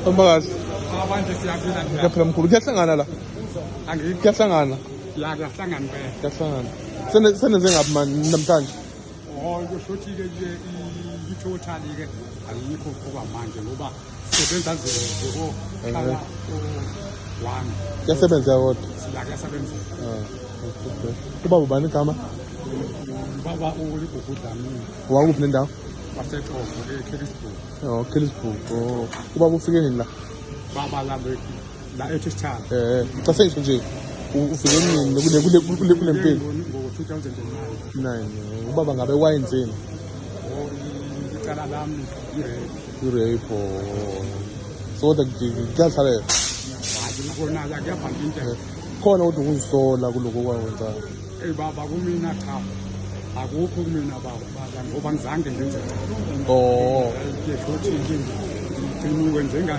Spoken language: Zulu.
Hamba kahle. Abantu siyaphila nje. Kuyaphila mkhulu. Kuyahlangana la. Angithi Kuyahlangana. ya kuyahlangana impela. Kuyahlangana. Senenze ngaphi mani namhlanje? Oh kusho ukuthi ke ke i-total ke ayikho okwamanje ngoba sebenza nje kohlala one. Kuyasebenza kodwa. Siya kuyasebenza. Ah, okay. Ubaba ubani igama? Baba uLigugu Dlamini Wakuphi nendawo? waseXhovo eKellisburg. Oh, Kellisburg. Oh. Ubaba ufike nini la? Baba la la eThithala. Cha sengisho nje ufike nini kule mpilo? Ngo-2009. 9. Ubaba ngabe wayenzeni? Oh icala lami i-rape. I-rape. Oh. So kodwa kuyahlalela. Hayi kona la kuyabhanga into. Khona ukuthi ukuzisola kuloko kwakwenzayo. Eyi baba kumina cha akukho kumina baba baba ngoba ngizange ngenze Oh. ngisho ukuthi ngigciniwe njengane.